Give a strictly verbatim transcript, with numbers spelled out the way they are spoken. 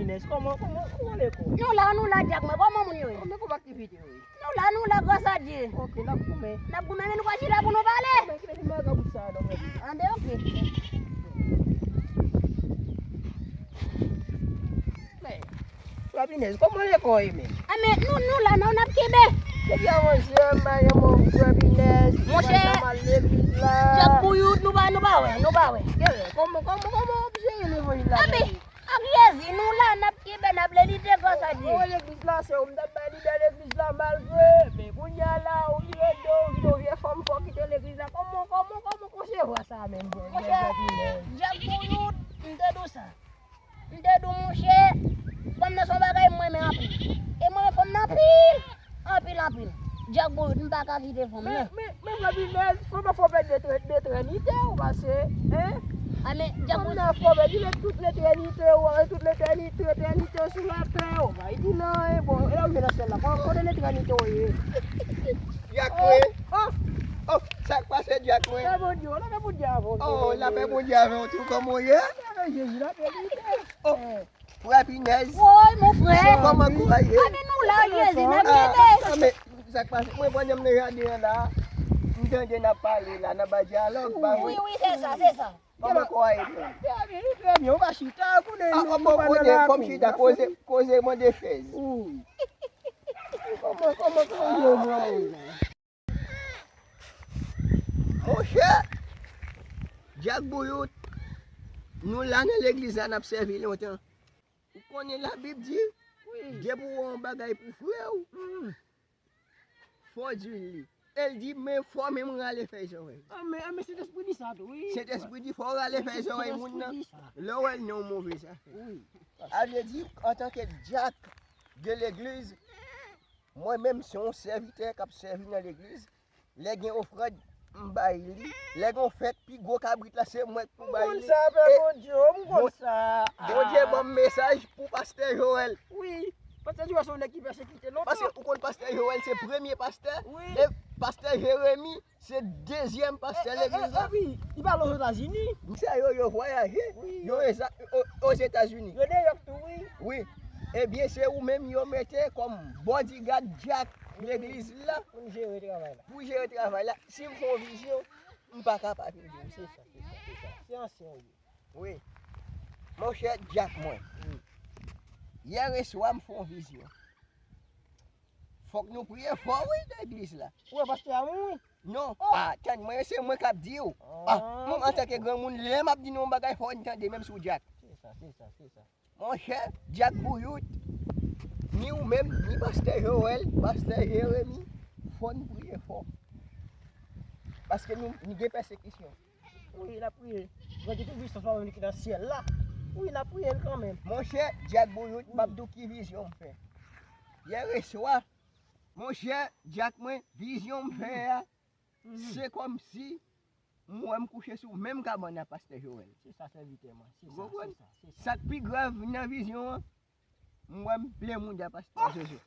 Nèg, kòman, kòman, kòman lekòl? Nou la, nou la, Dyak mwen. Kòman moun yo ye? Kòman, kòman aktivite yo ye? Nou la, nou la, gras a Dye. Ok, n ap goumen. N ap goumen, men nou pa chita pou nou pale. Kòman ki vin vagabon sa a, non, mwen? Anben, ok. Men, Frè Pinèz, kòman lekòl ye, men? A, men nou, nou la, non, n ap kenbe. Depi avan jè, m pa gen bon Frè Pinèz, Monchè, m al legliz la. Dyak Bouyout, nou pa, nou pa wè, nou pa wè. Kòman, kòman, kòman w ap jere levanjil la? Anben, ak Jezi, nou la, n ap kenbe, n ap lite gras a Dye. Ou legliz la, se ou m t ap bay lidè legliz la, malgre, men kounye a la, ou vire do, ou vin yon vye fanm, fò w kite legliz la. Kòman, kòman, kòman w konsevwa sa menm, Frè Pinèz? Monchè, Dyak Bouyout, m te di w sa. M te di w, monchè, fanm nan se yon bagay m renmen anpil. E m renmen fanm nan anpil, anpil, anpil. Dyak Bouyout, m pa ka kite fanm nan. Men, men, men, Frè Pinèz, fanm nan fè w pèdi letre-, letrenite w, paske, en? A, men, Dyak Bouyout. Fanm nan fè w pèdi le-, tout letrenite w, tout letrenite, letrenite w sou latè, w pa di nan, en, bon, e la w rive nan syèl la, kote letrenite w ye? Dyak mwen. Oh, oh, sa k pase, Dyak mwen? Lapè Bondye, lapè Bondye avè w. Oh, lapè Bondye avè w tou, kòman w ye? Lapè Jezi, lapè Bondye. Oh, Frè Pinèz. Woy, mon frè. Kòman kouray ye? Anben nou la, Jezi, n ap kenbe. Ah, men, sa k pase? Mwen, pandan m nan jaden an la, m tande n ap pale la, n ap bay dyalòg, pa vre? Wi, wi, se sa, se sa. Kòman kouray ye, frè? Trè byen, trè byen. Ou pa chita, konnen nou pa nan lakou. Fò m chita, koze, koze mande chèz. Wi. Kòman, kòman, kòman yo vre la? Monchè, Dyak Bouyout, nou la nan legliz la, n ap sèvi lontan. Ou konnen Labib di, depi w wè yon bagay pou frè w, fò w di l li. E l di, men fò menm rale fèy zòrèy. Ah, men, ah, men Sentespri di sa tou, wi. Sentespri di fò w rale fèy zòrèy moun nan. Lè w wè l nan yon move zafè. Wi. A vle di, antanke dyak de legliz, mwen menm se yon sèvitè k ap sèvi nan legliz. Lè gen ofrann, m bay li. Lè gen yon fèt, pi gwo kabrit la, se mwen k pou bay li. M konn sa, pè Bondye, m konn sa. Bondye ban m mesaj pou pastè Joel. Wi, pastè Joel se yon nèg ki pèsekite lontan. Paske ou konn pastè Joel se premye pastè, e pastè Jeremi se dezyèm pastè legliz la. Epi, li pale Ozetazini. Misye yo, yo vwayaje, yo Ozetazini. Yo New York tou, wi. Wi. Ebyen, se ou menm yo mete kòm bodyguard dyak legliz la. Pou jere travay la. Pou jere travay la. Si m fè yon vizyon, m pa ka pa vin di w. Se sa, se sa, se sa. Se ansyen w ye. Wi. Monchè dyak mwen. Wi. Yè reswa m fè yon vizyon. Fòk nou priye fò wi nan legliz la. Ou wè pastè a mouri? Non. Ah, tann mwen, se mwen k ap di w. Ah, mwen antanke granmoun, lè m ap di nou yon bagay, fò n tande menm si w dyak. Se sa, se sa, se sa. Monchè, dyak Bouyout, ni ou menm, ni pastè Joel, pastè Jeremi, fò n priye fò. Paske nou, nou gen pèsekisyon. Wi, n ap priye. Bondye tout pwisans pa menm li ki nan syèl la. Wi, n ap priye l kanmenm. Monchè, dyak Bouyout, m ap di w ki vizyon m fè. Yè reswa, monchè, dyak mwen, vizyon m fè a, se kòmsi m wè m kouche sou menm kabann ak pastè Joel. Se sa, sèvitè mwen. Se sa, se sa, se sa. Sa k pi grav nan vizyon an, m wè m plen mouda pastè Joel.